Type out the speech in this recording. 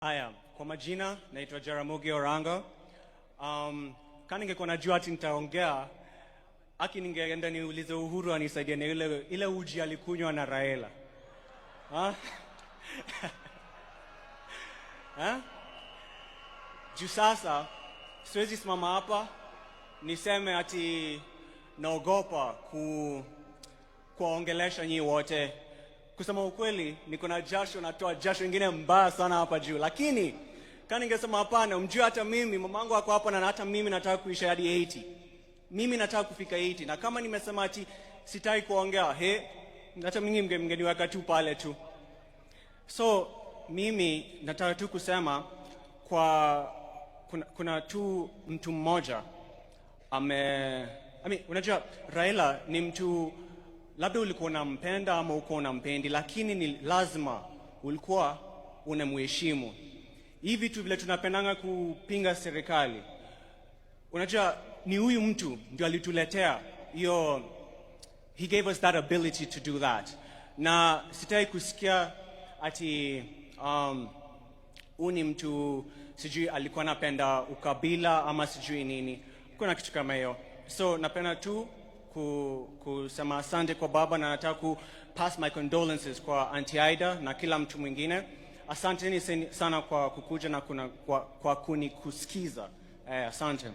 Haya, kwa majina naitwa Jaramogi Orango. Kama ningekuwa najua ati nitaongea, aki ningeenda niulize Uhuru anisaidie na ile uji alikunywa na Raila. Ha? Ha? Juu sasa siwezi simama hapa niseme ati naogopa kuwaongelesha nyinyi wote. Kusema ukweli, niko na jasho, natoa jasho ingine mbaya sana hapa juu, lakini kama ningesema hapana, mjue hata mimi mamangu ako hapa na hata mimi nataka kuisha hadi 80. Mimi nataka kufika 80, na kama nimesema ati sitaki kuongea, he, hata mimi mngeniweka tu pale tu. So mimi nataka tu kusema kwa kuna tu mtu mmoja ame I mean, unajua Raila ni mtu labda ulikuwa unampenda ama uko unampendi, lakini ni lazima ulikuwa unamheshimu. Hivi tu vile tunapendanga kupinga serikali, unajua ni huyu mtu ndio alituletea hiyo, he gave us that ability to do that, na sitaki kusikia ati huu ni mtu sijui alikuwa anapenda ukabila ama sijui nini, kuna kitu kama hiyo. So napenda tu kusema asante kwa baba na nataka ku pass my condolences kwa Auntie Aida na kila mtu mwingine. Asanteni sana kwa kukuja na kwa kunikusikiza. Asante.